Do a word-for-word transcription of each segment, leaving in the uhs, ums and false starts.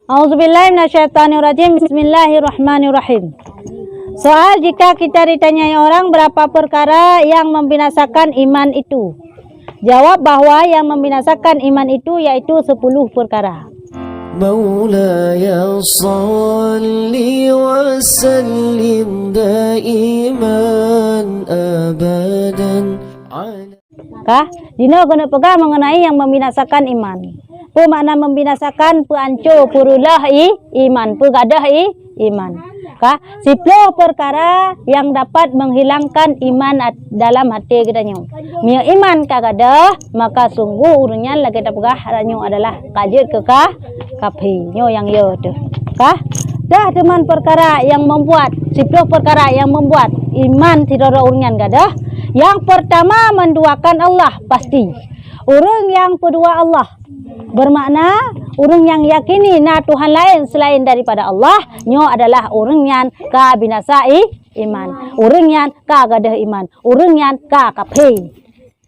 A'udzubillahi minasyaitonirrajim. Bismillahirrahmanirrahim. Soal, jika kita ditanyai orang berapa perkara yang membinasakan iman itu, jawab bahwa yang membinasakan iman itu yaitu sepuluh perkara. مولاي صل وسلم دائما أبدا على Kah, jinoe keuneuk peugah mengenai yang membinasakan iman. Peue makna membinasakan? Peuanco, peureuloh i-, iman, peugadôh i-, iman. Kah, siploh peukara nyang dapat menghilangkan iman at-, dalam até geutanyoe. Meunyoe iman ka gadôh, maka sungguh ureuëng nyan lagée tapeugah tanyoe adalah ka jeuet keu ka-, kafé. Nyoe nyang yo teuh. Kah, dah teuma peukara nyang membuat, siploh peukara nyang membuat iman sidroe ureuëng nyan gadôh. Nyang peurtama, menduakan Allah, pasti. Ureuëng nyang peudua Allah, bermakna ureuëng nyang yakini na Tuhan laén seulaén daripada Allah, nyoe adalah ureuëng nyan ka binasa i-, iman. Ureuëng nyan ka gadôh iman. Ureuëng nyan ka kafé.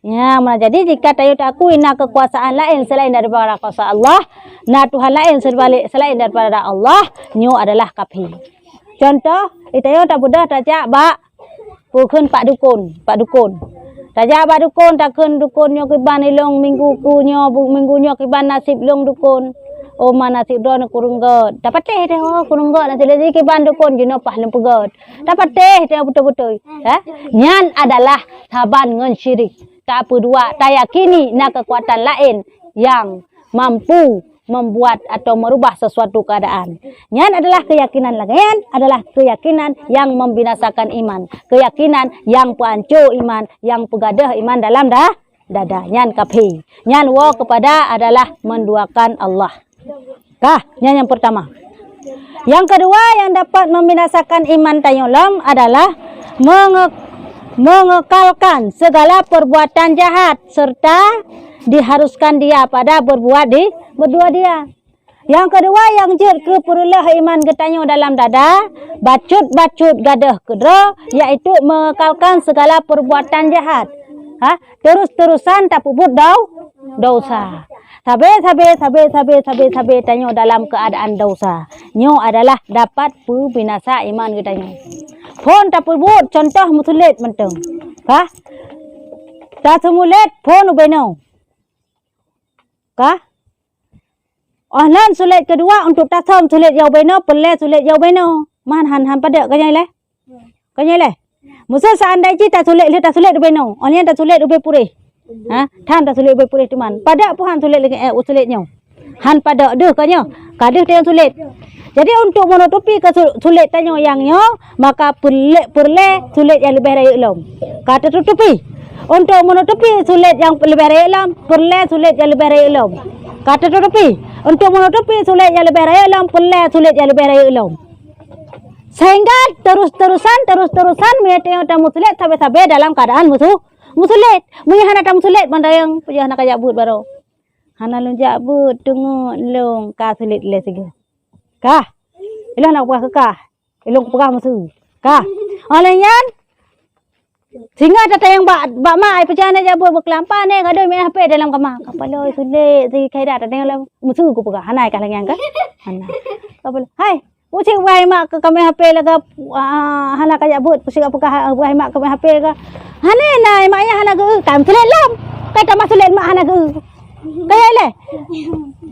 Ya, meunan jadi jika tanyoe takui na keukuasaan laén seulaén daripada kuasa Allah, na Tuhan laén seubalik seulaén daripada Allah, nyoe adalah kafé. Contoh, tanyoe tabeudôh tajak bak peue kheun, bak dukon, bak dukon. Tajak bak dukon, takheun dukon nyoe kiban ilong minggu ku nyoe, bu-, minggu nyoe kiban naseb lôn dukon. Oh, ma naseb droeneuh kureueng gét. Tapatéh teuh, oh, kureueng gét naseb lôn, kiban dukon jinoe paih lôn peugét. Tapatéh teuh beutôi-beutôi. Ha? Nyan adalah saban ngon syirik. Tapeudua, tayakini na keukuatan laén nyang mampu membuat atau merubah sesuatu keadaan. Nyan adalah keyakinan lagée nyan, adalah keyakinan yang membinasakan iman, keyakinan yang peuanco iman, yang peugadôh iman dalam da-, dada. Nyan kafé. Nyan woe keupada adalah menduakan Allah. Kah, nyan nyang peurtama. Nyang keudua nyang dapat membinasakan iman tanyoe lom adalah menge-, mengekalkan segala perbuatan jahat serta diharuskan dia pada berbuat di, berbuat dia. Nyang keudua nyang jeuet keu peureuloh iman geutanyoe dalam dada, bacut-bacut gadôh keudroe, yaitu mengekalkan segala perbuatan jahat. Ha? Terus-terusan tapeubuet dau-, dosa. Sabe-sabe, sabe-sabe, sabe-sabe tanyoe dalam keuadaan dosa. Nyoe adalah dapat peubinasa iman geutanyoe. Phon tapeubuet contoh meusulet mantong. Kah? Taseumulet phon ubenoe. Kah? Oh nan sulet keudua untuk tasöm sulet nyang ubenoe, peureulée sulet nyang ubenoe. Man han, han padek ka nyan lé. Ka nyan lé. Meuseu seandai jih tasulet lheueh tasulet ubenoe, oh nyan tasulet ubé puréh. Ha, tham tasulet ubé puréh teuma. Padek pih han sulet lagée, eh, sulet nyoe. Han padek deuh ka nyoe. Ka deuh teuh sulet. Jadi untuk menutupi keu su-, sulet tanyoe nyang nyoe, maka peureulée, peureulée sulet nyang leubeh rayeuk lom. Ka tatutupi. Untuk menutupi sulet nyang leubeh rayeuk lom, peureulée sulet nyang leubeh rayeuk lom. Ka tatutupi. Untuk menutupi sulet nyang leubeh rayeuk lom, peureulée sulet nyang leubeh rayeuk lom. Sehingga terus-terusan, terus-terusan meunyoe tanyoe tameusulet sabe-sabe dalam keuadaan meusu-, meusulet. Meunyoe hana tameusulet, ban dayang, peue hana kajak beuet baroe. Hana lôn jak beuet, teungeut lôn ka sulet lé sigoe. Kah? Ilôn hana kupeugah keu kah. Ilôn kupeugah meuseu. Kah? Óh lheueh nyan, singoh tatanyong bak, bak mak, "Ai, peue hana jak beuet beuklam?" "Pane gadôh mé H P dalam kama." Ka paloi sulet, si Khaira tatanyong lom. Meuseu kupeugah, hana kah lagée nyan kah? Hana. Ka paloi, "Hai, peue cit hai mak keu kamé H P lagée, ah, hana kajak beuet, peue cit peugah hai mak kamé H P lagée?" "Hana na, mak nyan hana geu." Ka meusulet lom. Ka tamah sulet mak hana geu. Ka nyan lé.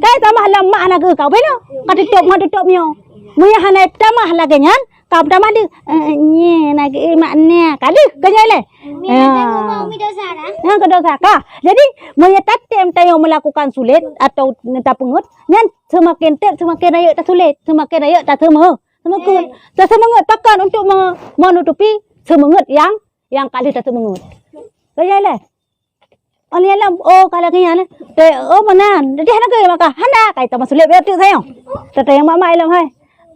Ka tamah lom mak hana geu ka ubenoe. Ka tutôp ngon tutôp nyoe. Meunyoe hana tamah lagée nyan, ka tamah deuh. Eh, nyan lagée mak nyan. Ka deuh, ka nyan lé. Umi ada ngomong, Umi dosa dah. Nyang keu dosa ka. Jadi, meunyoe tatem tanyoe melakukan sulet atau tapeungeut, nyan seumaken teb, seumaken rayeuk tasulet, seumaken rayeuk taseumeu-, seumeukeu-, taseumeungeut pakon untuk me-, menutupi seumeungeut nyang, nyang ka lheueh taseumeungeut. Ka nyan lé. Oh, nyan lom, oh, ka lagée nyan, eh. Te, oh, meunan. Jadi hana geu maka. Hana, kai tamah sulet beu teuk sayang. Tatanyong mak-mak ilom hai.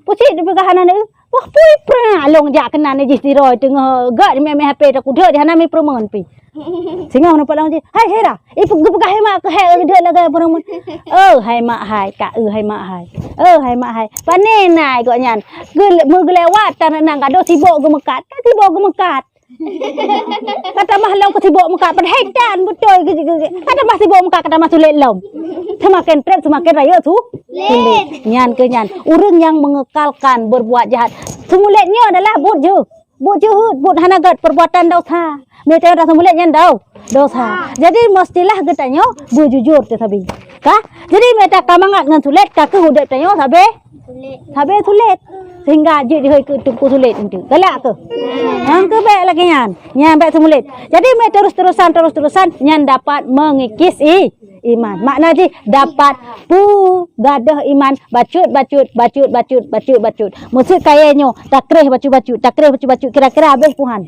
Peue cit dipeugah hana na eu? Wah, pui prak lôn jak keunan jih sidroe teungoh gak di mé-mé H P takudeuek di hana mi peurumoh pi. Singoh nampak lôn jih, "Hai, Hera, ipeugah hai mak keu hai deuek lagée peurumoh." "Oh, hai mak hai, ka eu hai mak hai. Oh, hai mak hai." Pane na gobnyan. Geu-, meugeulewat taneuk nan gadôh sibok geumeukat. Ka sibok geumeukat. Ka tamah lom keu sibok muka, padahai tan beutôi. Ka tamah sibok muka, ka tamah sulet lom. Seumaken treb, seumaken rayeuk su-, sulet. Nyan keuh nyan. Ureuëng nyang mengekalkan berbuat jahat. Seumulet nyoe adalah buet jeuh-, buet jeuhet, buet hana gét, perbuatan dosa. Meunyoe tanyoe taseumeulét nyan dau-, dosa. Jadi, meustilah geutanyoe beujujur teuh sabe. Ka? Jadi, meunyoe ka mangat ngon sulet, ka keuh udeb tanyoe sabe, sabe sulet. Sehingga jeuet jihôi keu teungku sulet enteuk. Galak keuh? Nyang keuh bék lagée nyan. Nyan bék seumeulét. Jadi, meunyoe terus-terusan, terus-terusan, nyan dapat mengikis i-, iman. Makna jih dapat pu gadoh iman, bacut, bacut, bacut, bacut, bacut, bacut. Meuseuet kayée nyoe, takréh bacut-bacut, takréh bacut-bacut, kira-kira habéh puhan.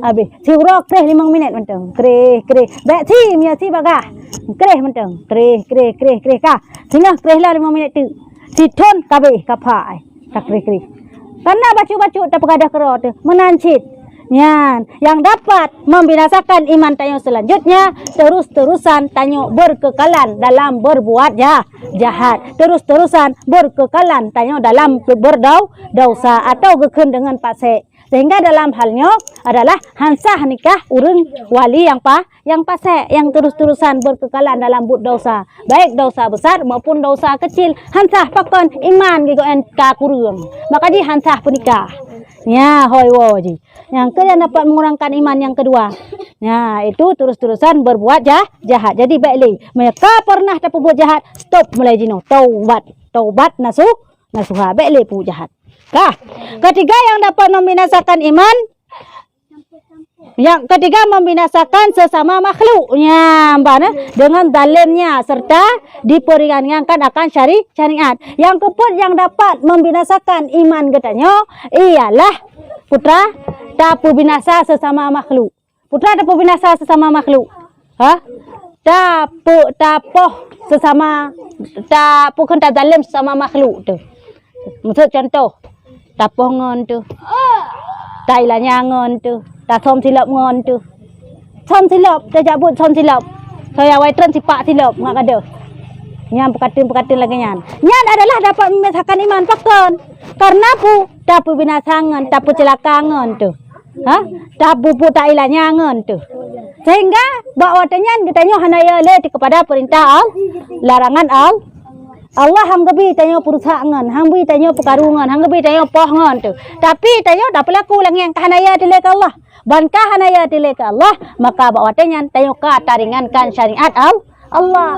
Habéh. Siuroe kréh limong minét mantong. Kréh, kréh. Bék si, meunyoe si bagah. Kréh mantong. Kréh, kréh, kréh, kréh ka. Singoh kréh lom limong minét teuk. Sithon ka habéh, ka pha ai. Takréh-kréh. Kana bacut-bacut tapeugadoh keudroe teuh. Meunan cit. Nyan, nyang dapat membinasakan iman tanyoe selanjutnya, terus-terusan tanyoe berkekalan dalam berbuat ja-, jahat. Terus-terusan berkekalan tanyoe dalam berdau-, dosa atau geukheun deungon pasék. Sehingga dalam hal nyoe adalah han sah nikah ureuëng wali nyang pa-, nyang pasék, nyang terus-terusan berkekalan dalam buet dosa, baik dosa besar maupun dosa kecil. Han sah pakon iman geugoen ka kureueng. Maka jih han sah peunikah. Nya, hôi woe jih. Nyang keu nyang dapat mengurangkan iman nyang kedua. Nya, itu terus-terusan berbuat jah-, jahat. Jadi, baik lé. Meunyoe ka pernah tapeubuet jahat, stop mulai jinoe. Taubat. Taubat nasu-, nasuha. Baik lé peubuet jahat. Kah. Ketiga yang dapat membinasakan iman, yang ketiga membinasakan sesama makhluk. Nya, mbak, nah, dengan zalimnya serta diperingankan akan syari-, syariat. Yang keempat yang dapat membinasakan iman geutanyoe ialah putra tapeubinasa sesama makhluk. Putra tapeubinasa sesama makhluk. Ha? Tape-, tapoh sesama, ta-, peue kheun tazalem sesama makhluk teuh. Meuseu contoh, tapoh ngon teuh. Tailanya ngon teuh. Tasom silop ngon teuh. Som silop, tajak buet som silop. Soe awai treun sipak silop ngat gadoh. Nyan peukateun-peukateun lagée nyan. Nyan adalah dapat membinasakan iman pakon. Karena pu-, tapeubinasa ngon, tapeuceulaka ngon teuh. Ha? Tapupu tailanya ngon teuh. Sehingga bak watée nyan geutanyoe hana yo lé kepada perintah Al-, larangan Al-, Allah han geubi tanyoe peurusak ngon, han geubi tanyoe peukaru ngon, han geubi tanyoe poh ngon teuh. Tapi tanyoe tapeulaku lagée nyang ka hana yo teuh lé keu Allah. Ban ka hana yo teuh lé keu Allah, maka bak watée nyan tanyoe ka taringankan syariat Al-, Allah.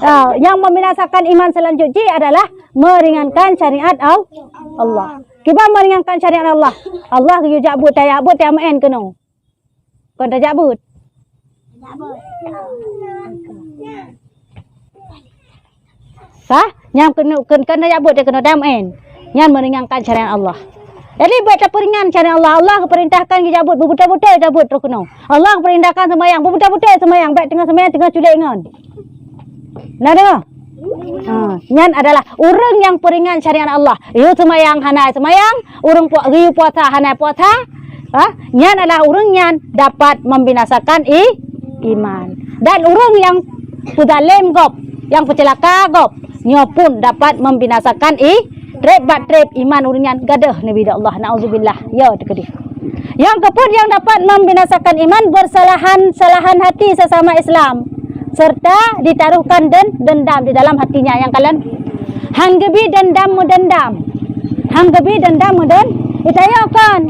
Ha, nyang membinasakan iman selanjut jih adalah meringankan syariat Al-, Allah. Kiban meringankan syariat Allah? Allah geuyue jak buet, tajak buet, tajak meu'en keunoe. Kon tajak buet. Hah? Nyang keunoe, kon, kon tajak buet, keunoe tajak meu'en. Nyan meringankan syariat Allah. Jadi, bék tapeuringan syariat Allah. Allah geupeurintahkan geujak buet, beubeutôi-beutôi jak buet trok keunoe. Allah geupeurintahkan seumayang, beubeutôi-beutôi seumayang, bék teungoh seumayang, teungoh culek ngon. Na deungoe? Ha, nyan adalah ureuëng nyang peuringan syariat Allah. Geuyue seumayang hana seumayang, ureuëng pu-, geuyue puasa hana puasa. Ha, nyan adalah ureuëng nyan dapat membinasakan i-, iman. Dan ureuëng nyang peuzalem gob, nyang peuceulaka gob, nyoe pun dapat membinasakan i-, treb bak treb iman ureuëng nyan gadoh neubi di Allah. Naudzubillah. Ya, teukeudeh. Nyang keupeuet nyang dapat membinasakan iman, bersalahan-salahan hati sesama Islam, serta ditaruhkan den-, dendam di dalam hatinya nyang kalon. Han geubi dendam meudendam. Han geubi dendam meuden-, geutanyoe kon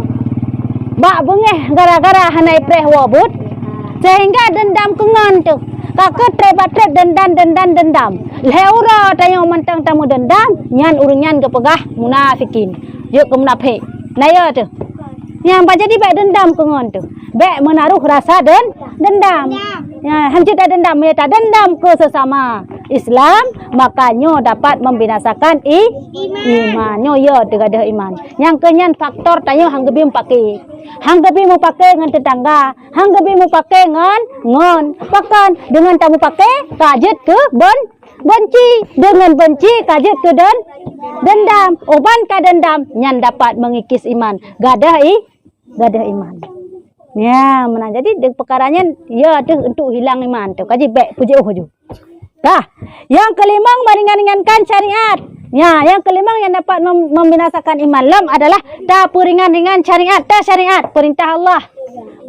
bak beungéh gara-gara hana ipreh woe buet, sehingga dendam keu ngon teuh. Ka keuh treb bak treb dendam, dendam, dendam. Lhée uroe tanyoe mantong tameudendam, nyan ureuëng nyan geupeugah munafikin. Jeuet keu munafék. Na yo teuh. Nyang bak jadi bék dendam keu ngon teuh. Bék meunaroh rasa den-, dendam. Ya, han jeuet tadendam, meunyoe tadendam keu sesama Islam, maka nyoe dapat membinasakan i-, iman. Nyoe yo teuh gadoh iman. Nyang keu nyan faktor tanyoe han geubi meupaké. Han geubi meupaké ngon teutangga, han geubi meupaké ngon, ngon. Pakon deungon tameupaké ka jeuet keu ben-, benci, deungon benci ka jeuet keu den-, dendam. Uban ka dendam, nyan dapat mengikis iman. Gadoh i-, gadoh iman. Ya, meunan. Jadi, de-, peukara nyan, ya, teuh untuk hilang iman teuh. Kaji bék peujiôh ju. Kah? Nyang keulimong, meuringan-ringankan syariat. Ya, nyang keulimong nyang dapat mem-, membinasakan iman lom adalah tapeuringan-ringan syariat, ta syariat, peurintah Allah.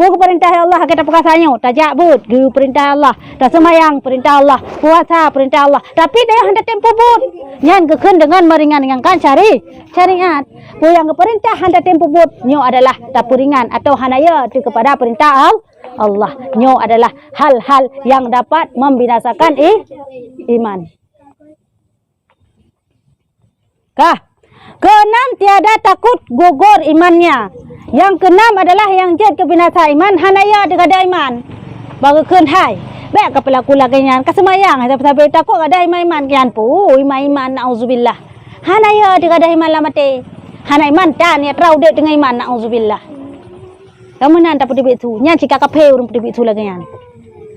Peue geupeurintah Allah ka tapeugah tanyoe, tajak beuet, geupeurintah Allah, taseumayang, peurintah Allah, puasa, peurintah Allah. Tapi tanyoe hana tatem peubuet. Nyan geukheun deungon meuringan-ringankan syari-, syariat. Peue nyang geupeurintah hana tatem peubuet, nyoe adalah tapeuringan atau hana ya teuh keupada peurintah Al-, Allah. Nyoe adalah hal-hal yang dapat membinasakan i-, iman. Kah? Keenam, tiada takut gugur imannya. Nyang keenam adalah nyang jeuet keu binasa iman, hana ya teuh gadoh iman. Bak geukheun hai, bèk ka peulaku lagèe nyan, ka seumayang hai sabe-sabe, takot gadoh iman-iman, kian pu, iman-iman, naudzubillah. Hana ya teuh gadoh iman lam até. Hana iman tan, ya trau udép teungoh iman, naudzubillah. Ka meunan tapeuteubiet su. Nyan cit ka kafé ureueng peuteubiet su lagèe nyan.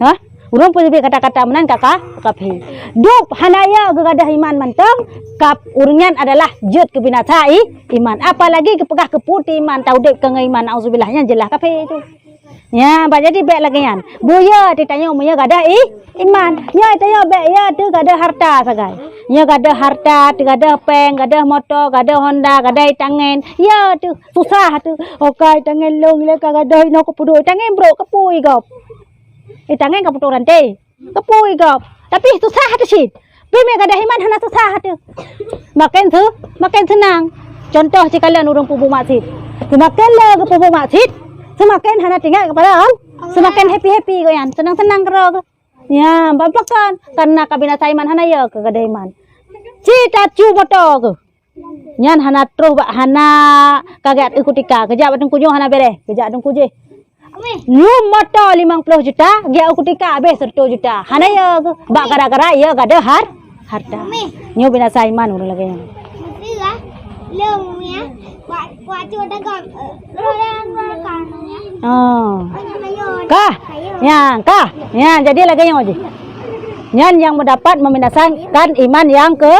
Hah? Ureueng peuteubiet kata-kata meunan ka, ka kafé. Dub hana ya geugadoh iman mantong, kap ureueng nyan adalah jeuet keu binasa i-, iman. Apalagi geupeugah keu putéh iman, taudép keu ngon iman, naudzubillah, nyan jeulaih kafé tu. Nyan, bah jadi bèk lagèe nyan. Buya teuh tanyoe meunyoe gadoh i-, iman. Nyoe tanyoe bèk ya teuh gadoh harta sagai. Nyoe gadoh harta, teuh gadoh péng, gadoh moto, gadoh honda, gadoh itangen. Ya teuh. Susah teuh. Okai tangen lôn lé ka gadoh inoe keupeudok. Tangen brok keupeue gob. Eh, tangen ka putôh ranté. Keupeue gob. Tapi susah teuh cit. Pi mé gadoh iman hana susah teuh. Maken su-, maken seunang. Contoh cit kalon ureueng peubuet maksiet. Seumaken le geupeubuet maksiet, seumaken hana teuingat keupada Allah. Seumaken happy-happy gobnyan. Seunang-seunang keudroe geuh. Nyan, ban pakon? Karena ka binasa iman hana ya keu gadoh iman. Ci tacu moto geuh. Nyan hana troh bak hana ka gét u kutika. Geujak bak teungku nyoe hana béreh. Geujak teungku jéh. Lom moto limong ploh juta, geujak u kutika habéh seratus juta. Hana ya geuh. Bak gara-gara ya gadoh har-, harta. Nyoe binasa iman ureueng lagèe nyan. Lom ya. Wa-, wa cu dagong, eh, roda, roda kan ya. Oh. Kah? Nyan, kah? Nyan, jadi lagèe nyoe jih. Nyan nyang mendapat membinasakan iman nyang ke,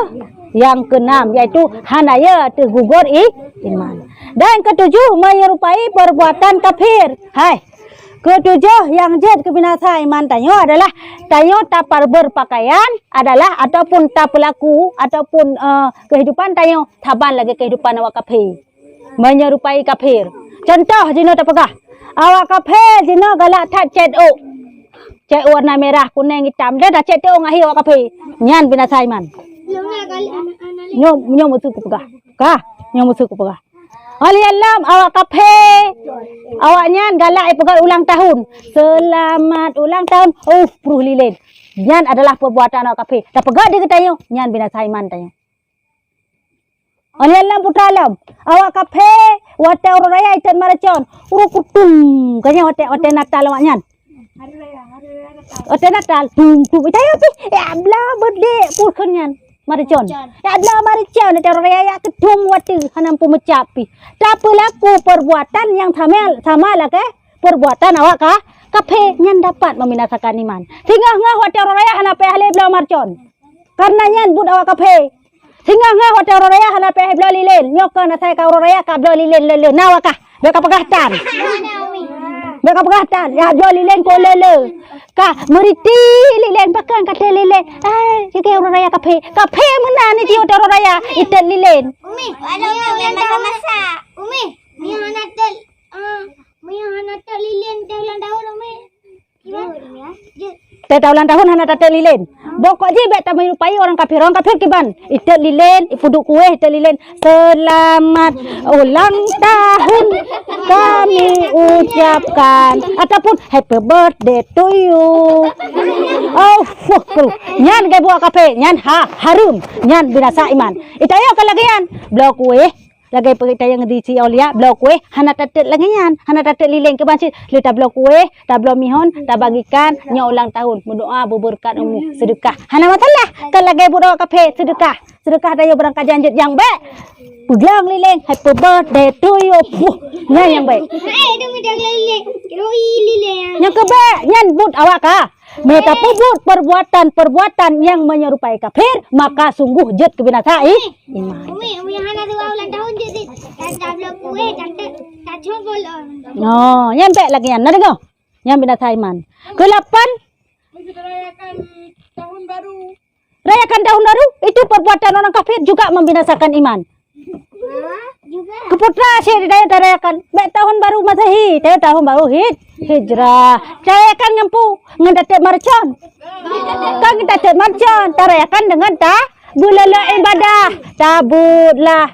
nyang keenam, yaitu hana ya teuh gugur i-, iman. Dan ketujuh, menyerupai perbuatan kafir. Hai. Ketujoh nyang jeuet keu binasa iman tanyoe adalah tanyoe tapar-, berpakaian adalah ataupun tapeulaku ataupun, eh, kehidupan tanyoe saban lagèe kehidupan awak kafé. Menyerupai kafir. Contoh jinoe tapeugah, awak kafé jinoe galak that cét ôk. Cét ôk warna merah, kuneng, itam. Dah, dah cét ôk ngon awak kafé. Nyan binasa iman. Nyoe, nyoe musuh kupeugah. Kah? Nyoe musuh kupeugah. Óh lheueh lom awak kafé, awaknyan galak jipeugöt ulang tahun. Selamat ulang tahun. Uh, pruh lilén. Nyan adalah perbuatan awak kafé. Tapeugöt di geutanyoe, nyan binasa iman tanyoe. Óh lheueh lom putra lom, awak kafé watèe uroe raya itet maracon. Uroe kutung, ka nyan watèe, watèe Natal awaknyan. Watèe Natal, tung, tung, ita yo pih, ya bla beudek pun kheun nyan. Maricon. Ya bla maricon, watèe uroe raya ya keudum watèe hana peumeujab pih. Tapeulaku perbuatan nyang sama, sama lagèe perbuatan awak ka, kafé nyan dapat membinasakan iman. Singoh-ngoh watèe uroe raya hana payah lé bloe maricon. Karena nyan buet awak kafé. Singoh-ngoh watèe uroe raya hana payah bloe lilén. Nyoe kon asai ka uroe raya ka bloe lilén le-le. Na awak kah? Bèk kapeugah tan. Bèk kapeugah tan. Ya bloe lilén kon le-le. Ka meuriti lilén, pakon ka teuh lilén. Ai, jih uroe raya kafé. Kafé meunan jih watèe uroe raya itet lilén. Umi, walau umi masa-masa. Umi, umi hana tet, ah, umi hana tet lilén teuh ulang tahun, Umi. Teuh ulang tahun hana tatet lilén. Bôh kok jih bèk tameurupai orang kafir. Orang kafir kiban? Itet lilén, ipeuduek kuéh, itet lilén. Selamat ulang tahun kami ucapkan. Ataupun happy birthday to you. Oh, fuh, fuh. Nyan geubuet kafé, nyan ha, hareuem. Nyan binasa iman. Ita yo ka lagèe nyan. Bloe kuéh, lagèe peue tayang di si aulia, bloe kuéh hana tatet lagèe nyan, hana tatet lilén keuban cit. Lé tabloe kuéh, tabloe mihon, tabagikan, nyoe ulang tahun, meudoa beubeureukat umu, seudeukah. Hana masalah, kan lagèe buet awak kafé, seudeukah. Seudeukah tayo barang kajan jeuet nyang bèk. Peuglang lilén, happy birthday to you. Puh, nyan nyang bèk. Hai, demi dah lilén. Roi lilén. Nyang keubèk, nyan buet awak ka. Meutapeubuet perbuatan-perbuatan nyang menyerupai kafir, maka sungguh jeuet keu binasa i-, iman. Umi, umi hana dua ulang tahun jadi tanda bloe kuéh, tanda tacok bolong. Oh, nyan bèk lagèe nyan. Na deungö? Nyan binasa iman. Keulapan, rayakan tahun baru. Rayakan tahun baru, itu perbuatan orang kafir juga membinasakan iman. Keu putra syèk di dayah tarayakan, bèk tahun baru Masehi, tapi tahun baru Hid-, hijrah. Tarayakan ngon peue? Ngon tateuet marcon. Kan tateuet marcon, tarayakan deungon ta beulolo ibadah. Tabeuet lah.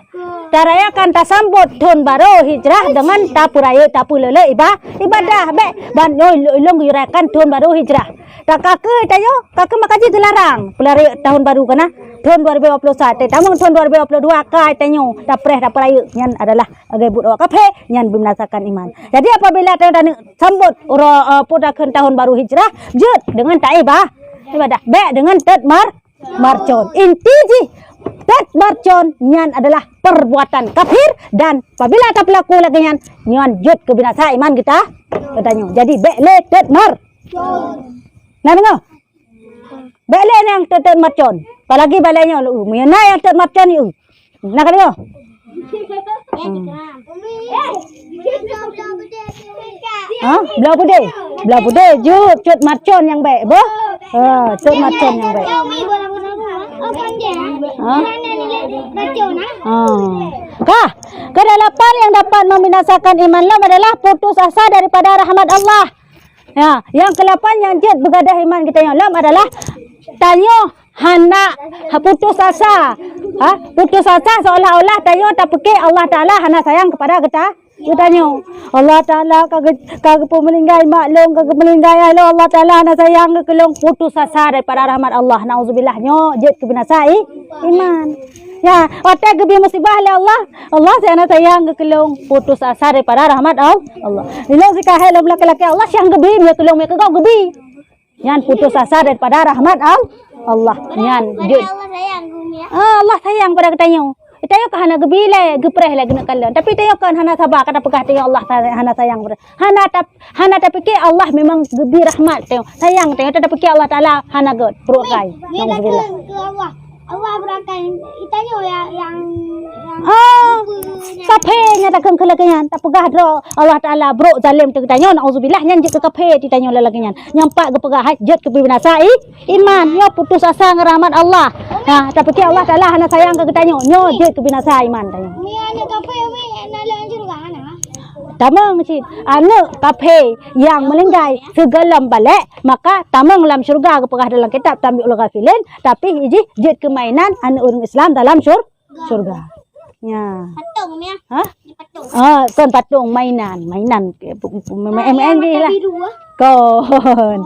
Tarayakan tasambot thon barô hijrah deungon tapeurayeuk tapeulolo iba-, ibadah. Bèk ban, oh, ilôn geurayakan thon barô hijrah. Ka keuh tanyoe, ka keuh maka jih teularang peurayeuk tahun baru kana. Thon dua ribu dua puluh satu, tamong thon dua ribu dua puluh dua ka tanyoe tapreh tapeurayeuk, nyan adalah lagèe buet awak kafé, nyan beuminasakan iman. Jadi apabila tanyoe taneuk sambot uroe, eh, peue takheun tahun baru hijrah, jeuet deungon taibah-, ibadah, bèk deungon teuet mar-, marcon. Inti jih teuet marcon nyan adalah perbuatan kafir dan apabila tapeulaku lagèe nyan, nyan jeuet keu binasa iman geuta-, geutanyoe. Jadi bèk lé teuet mar-, na deungö? Bèk lé nyang teuet-teuet marcon. Apalagi balèe nyoe, meunyoe na nyang teuet marcon, na ka deungö? Hmm. Ha? Blah pudeh. Blah pudeh, jeuet, teuet marcon nyang bèk, beuh? Ha, teuet marcon nyang bèk. Ha? Ha. Kah, kedelapan yang dapat membinasakan iman lom adalah putus asa daripada rahmat Allah. Ya, nyang keulapan nyang jeuet beugadoh iman geutanyoe lom adalah tanyoe hana putus asa. Ha, putus asa seolah-olah tanyoe tapiké Allah Taala hana sayang kepada geuta-, geutanyoe. Allah Taala ka ge-, ka geupeumeuninggai mak lôn, ka geupeumeuninggai ayah lôn, Allah Taala hana sayang keu lôn, putus asa daripada rahmat Allah. Nauzubillah, nyoe jeuet keu binasa i-, iman. Ya, watèe geubri musibah lé Allah, Allah hana sayang keu lôn, putus asa daripada rahmat Al-, Allah. Ilôn sikahé lôn lakèe-lakèe, Allah nyang geubri, meunyoe keu lôn, meunyoe keu gob geubri. Nyan putus asa daripada rahmat Al-, Allah. Nyan jeuet. Allah sayang keu umi, ya? Ah, Allah sayang pada geutanyoe. Tanyoe ka hana geubri lé, geupreh lé keuneuk kalon. Tapi tanyoe kon hana saba, ka tapeugah tanyoe Allah sa-, hana sayang pada. Hana tap-, hana tapiké Allah memang geubri rahmat tanyoe. Sayang tanyoe, tapiké Allah Taala hana göt, pruet gai. Nauzubillah. Allah berakan, itanyoe ya, yang, yang Ah, kafé nyang takheun keu lagèe nyan, tapeugah droe Allah Taala brok zalém teuh geutanyoe, nauzubillah, nyan jeuet keu kafé teuh tanyoe lagèe nyan. Nyang pat geupeugah hai jeuet keu binasa i-, iman, nyoe putus asa ngon rahmat Allah. Ha, tapiké Allah Taala hana sayang keu geutanyoe, nyoe jeuet keu binasa iman tanyoe. Umi, aneuk kafé, umi, na lam syeuruga hana? Tamong cit, aneuk kafé nyang meuninggai sigohlom balek, maka tamong lam syeuruga geupeugah dalam kitab Tanbihul Ghafilin, tapi jih jeuet keu mainan aneuk ureueng Islam dalam syur-, syeuruga. Nya. Patong, ya? Hah? Patong. Ah, kon patong, mainan, mainan. Pu-, pu-, main-main jih lah. Kon.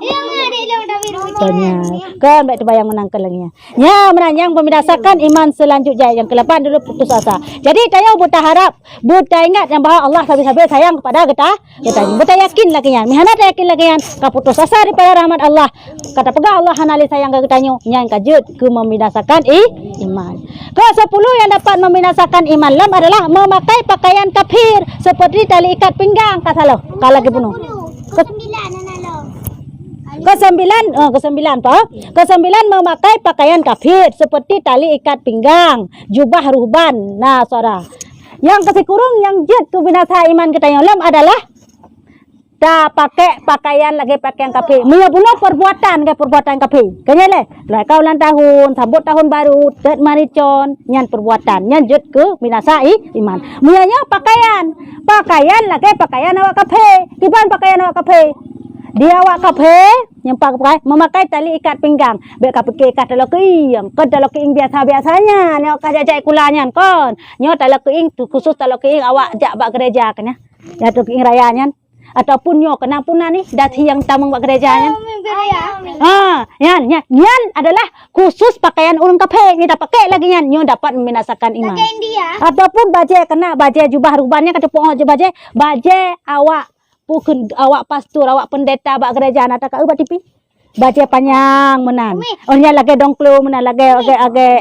Kon, ya. Kon, bèk teubayang meunang kon lagèe nyan. Nya, meunan nyang peuminasakan iman seulanjut jai. Nyang keulapan dulu putus asa. Jadi, tanyoe beutaharap, beutaingat nyang bahwa Allah sabe-sabe sayang kepada geuta-, geutanyoe. Beutayakin lagèe nyan. Meuhana tayakin lagèe nyan, ka putus asa daripada rahmat Allah. Ka tapeugah Allah hana lé sayang keu geutanyoe, nyan ka jeuet keu membinasakan i-, iman. Keusepuluh yang dapat membinasakan iman lom adalah memakai pakaian kafir seperti tali ikat pinggang, ka saloh, ka lagèe bunoe. Keuseubilan, eh, keuseubilan, apa? Keuseubilan, memakai pakaian kafir seperti tali ikat pinggang, jubah ruhban Nasara. Nyang keusikureueng nyang jeuet keu binasa iman geutanyoe lom adalah tapakék pakaian lagèe pakaian kafé. Meunyoe bunoe perbuatan lagèe perbuatan kafé. Keunyan lé, lagèe ka ulang tahun, sambot tahun baru, teuet marcon, nyan perbuatan. Nyan jeuet keu binasa i-, iman. Meunyoe nyoe pakaian, pakaian lagèe pakaian awak kafé. Kiban pakaian awak kafé? Di awak kafé, nyang pakai, memakai tali ikat pinggang. Bèk ka piké kah taloe keuieng, kon taloe keuieng biasa-biasa nyan, nyoe kah jak-jak sikula nyan, kon. Nyoe taloe keuieng tu khusus taloe keuieng awak jak bak gereja keuh nyan. Ya, taloe keuieng raya nyan. Ataupun nyoe keunan puna nih, dasi nyang tamong bak gereja nyan. Ha, nyan, nyan, nyan adalah khusus pakaian ureueng kafé. Nyoe tapakék lagèe nyan, nyoe dapat membinasakan iman. Ataupun bajèe keunan, bajèe jubah ruhban nyan ka teupeue jih bajèe, bajèe awak pukon awak pastor, awak pendeta bak gereja na takeu bak T V. Bajèe panyang meunan. Oh, nyan lagèe dongklo meunan, lagèe, lagèe, lagèe,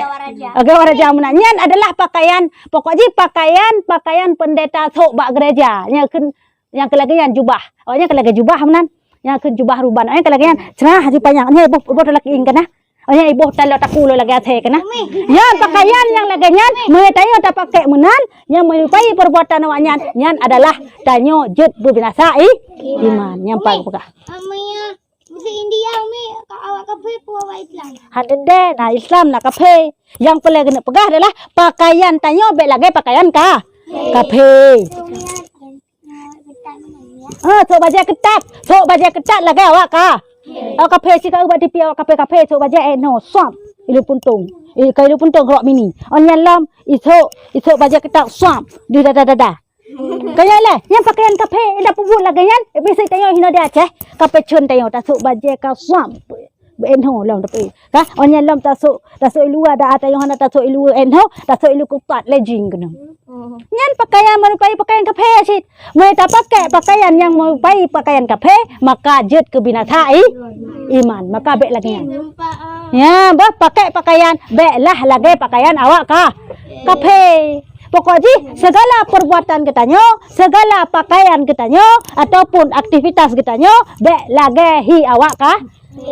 lagèe awak raja meunan. Nyan adalah pakaian, pokok jih pakaian, pakaian pendeta sok bak gereja. Nyan keu, nyang keu lagèe nyan jubah. Oh, nyan keu lagèe jubah meunan. Nyan keu jubah ruhban. Oh, nyan keu lagèe nyan. Cerah jih panyang. Nyan boh, boh taloe keuieng keunan. Oh, nyan boh taloe takue lagèe até keunan. Nyan pakaian nyang lagèe nyan, meunyoe tanyoe tapakék meunan, nyang menyerupai perbuatan awak nyan, nyan adalah tanyoe jeuet beubinasa i-, iman. Nyang paléng peugah. Meunyoe India, umi, ka awak kafé peue awak Islam? Hana deh, na Islam na kafé. Nyang peureulèe keuneuk peugah adalah pakaian tanyoe bèk lagèe pakaian ka-, kafé. Ah, sôk bajèe keutat, sôk bajèe keutat lagèe awak ka. Awak kaphé sikaeu bak tipi awak kaphé-kaphé sôk bajèe, eh, noh, suam. Ilu puntông. Eh, ka ilu puntông rok mini. Oh nyan lom, isôk, isôk bajèe keutat suam. Di dada-dada. Kaya lé, nyan pakaian kaphé, dak peubuet lagèe nyan, eh, biasa tanyoe hino di Aceh, kaphé chön tanyoe, tasôk bajèe ka suam. Beu'en ho lom tapi. Ka, oh nyan lom tasôk, tasôk ilu ada, ada nyang hana tasôk ilu en ho, tasôk ilu kupat lé jing keunoe. Oh. Nyan pakaian meurupai pakaian kaphé cit. Meunyo tapakèk pakaian nyang meurupai pakaian kaphé, maka jeuet keu binasa i-, iman. Maka bèk lagèe nyan. Ya, bah pakèk pakaian, bèklah lagèe pakaian awak ka-, kaphé. Pokok jih, segala perbuatan geutanyoe, segala pakaian geutanyoe, ataupun aktivitas geutanyoe, bèk lagèe hi awak ka-,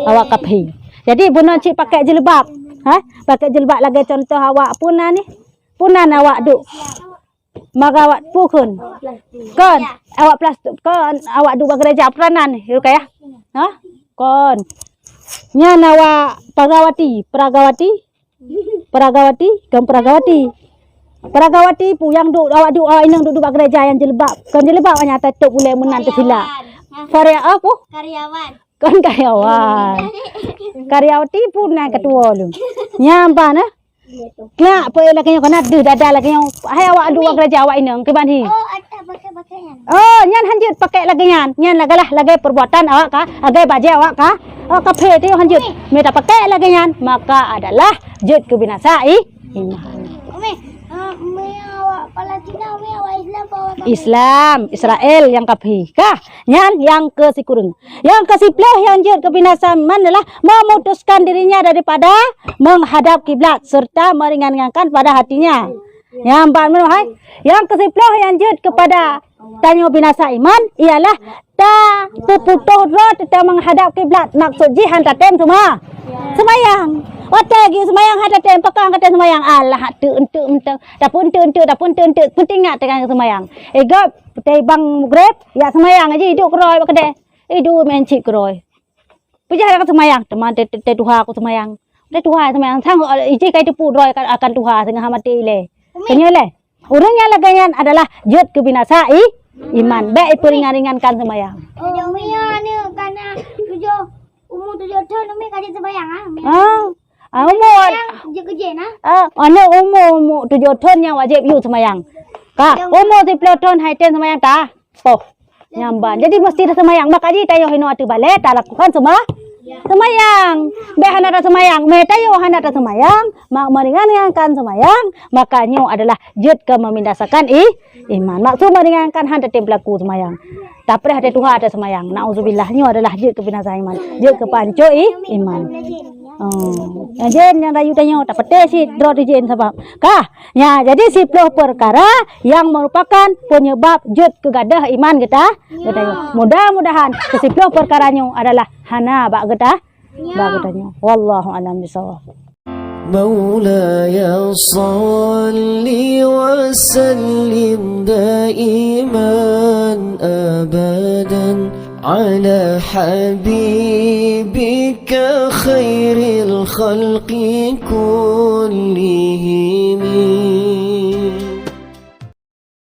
awak kaphé. Jadi, bunoe cit pakèk jilbab. Ha? Pakèk jilbab lagèe contoh awak puna ni. Puna awak duek. Magawat pukun. Kon, awak plastik. Kon, awak duek bak gereja peranan, Rukayah. Ha? Kon. Nyan awak pagawati, peragawati. Peragawati, kon peragawati. Peragawati pu nyang duek, awak duek, awak inong duek, duek bak gereja nyang jilbab. Kon jilbab, nyang tatôp ulèe meunan teusilap. Karya-, apa? Karyawan. Kon karyawan. Karyawati pun na ketua lu. Nyan pan, eh? Keuneuk peuet lagèe nyoe, keuneuk deuh dada lagèe nyoe. Hai awak duek gereja awak inong, kiban hi. Oh, ada pakai-pakai nyan. Oh, nyan hanjeuet pakèk lagèe nyan. Nyan lagèe lah, lagèe perbuatan awak ka, lagèe bajèe awak ka. Awak kaphé tu hanjeuet. Mita pakèk lagèe nyan, maka adalah jeuet keu binasa i-, iman. Umi, eh, umi awak Palestina, umi awak Islam, awak Islam, Israel nyang kaphé. Kah? Nyan nyang keu sikureueng. Nyang keu siplôh nyang jeuet keu binasa iman adalah memutuskan dirinya daripada menghadap kiblat serta meringan-ringankan pada hatinya. Nyang ban meunoe hai. Nyang keu siplôh nyang jeuet keupada tanyoe binasa iman ialah tapeuputôh droe teutab menghadap kiblat. Maksud jih han tatém seuma-, seumayang. Watèe geuyue seumayang han tatém, pakon han tatém seumayang. Alah, teuk enteuk mentang. Tapeuenteuk-enteuk, tapeuenteuk-enteuk. Peuingat teungoh seumayang. Eh, gob, teuh bang mugreb, jak seumayang aja, iduek keudroe bak keudè. Iduek meu'en cit keudroe. Peujah lam seumayang, teuma teu-, teu-, teu tuha aku seumayang. Teu tuha seumayang, sang, eh, ijih kai teupeu droe akan, akan tuha, singoh maté ilèe. Umi. Tanyoe lé. Ureueng nyang lagèe nyan adalah jeuet keu binasa i-, iman. Bèk ipeuringan-ringankan seumayang. Oh, Umi, aneuk kana tujoh, umur tujoh thon, Umi ka jeuet seumayang, ah, Umi? Ah. Ah, umur. Seumayang, jeuet keu jén, ah? Ah, aneuk umur, umur tujoh thon nyang wajéb yue seumayang. Ka, umur siplôh thon han tém seumayang ta? Poh, nyan ban. Jadi, meusti taseumayang. Maka jih tanyoe hinoe ateueh balèe talakukan seuma-, seumayang. Bèk hana taseumayang. Mé tanyoe hana taseumayang, mak meuringan-ringankan seumayang, maka nyoe adalah jeuet keu membinasakan i-, iman. Maksud meuringankan han tatém peulaku seumayang. Tapreh ateueh tuha taseumayang. Nauzubillah, nyoe adalah jeuet keu binasa iman. Jeuet keu pancok i-, iman. Oh. Nyang jén nyang rayu tanyoe, tapatéh cit droe teuh jén sabab. Kah? Nya, jadi siplôh peukara nyang meurupakan peunyeubab jeuet keu gadôh iman geuta-, geutanyoe. Mudah-mudahan keu siplôh peukara nyoe adalah hana bak geuta-, bak geutanyoe. Wallahu a'lam bishawab. مولاي صل وسلم دائما أبدا على حبيبك خير الخلق كلهم.